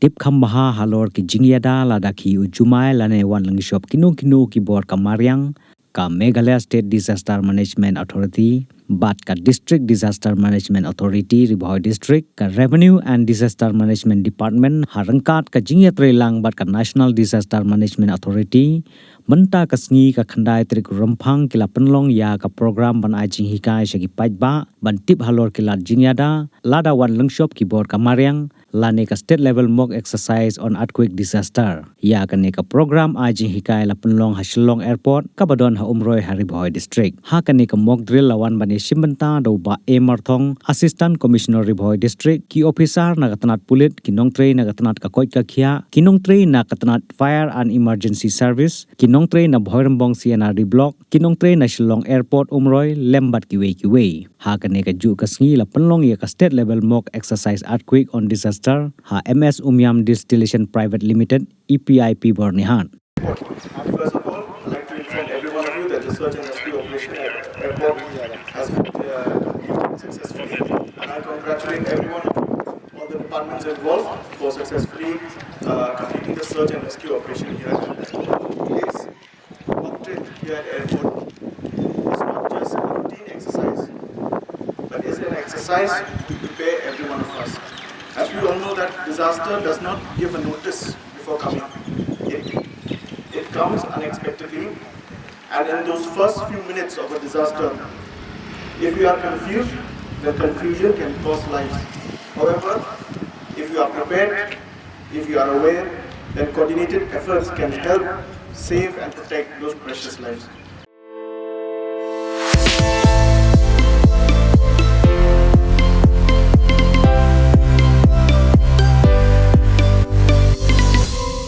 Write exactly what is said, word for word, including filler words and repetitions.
Tip kham bha halor ki jingïada lada ki u jumai lane wan lyngshop kino kino ki bor ka mariang, ka Meghalaya State Disaster Management Authority bad ka District Disaster Management Authority Ri Bhoi District, ka Revenue and Disaster Management Department ha ryngkat ka jingïatreilang bad ka National Disaster Management Authority. Mynta ka sngi ka khyndai tarik Rymphang ki la pynlong ïa ka program ban ai jinghikai sha ki paidbah ban tip halor ki lad jingïada lada wan lyngshop ki bor ka mariang lane ka state level mock exercise on earthquake disaster. Ïa kane ka program ai jinghikai la pynlong ha Shillong Airport kaba don ha Umroi ha Ri Bhoi District. Ha kane ka mock drill la wan ban ïashim bynta da u Bah A Marthong, Assistant Commissioner Ri Bhoi District, ki officer na ka tnat pulit, ki nongtrei na ka tnat ka koit ka khiah, ki nongtrei na ka tnat Fire and Emergency Service, ki nongtrei na Bhoirymbong C and R D Block, ki nongtrei na Shillong Airport Umroi lem bad kiwei kiwei. Ha kane ka juh ka sngi la pynlong ïa ka state level mock exercise earthquake on disaster ha M S Umiam Distillation Private Limited, E P I P Byrnihat. First of all, I'd like to inform every one of you that the search and rescue operation at airport has been uh, completed successfully, and I congratulate every one of you, all the departments involved, for successfully uh, completing the search and rescue operation here at airport. Yes, mock drill here at airport is not just a routine exercise, but is an exercise to prepare every one of us. As we all know that disaster does not give a notice before coming. It, it comes unexpectedly, and in those first few minutes of a disaster, if you are confused, then confusion can cost lives. However, if you are prepared, if you are aware, then coordinated efforts can help save and protect those precious lives.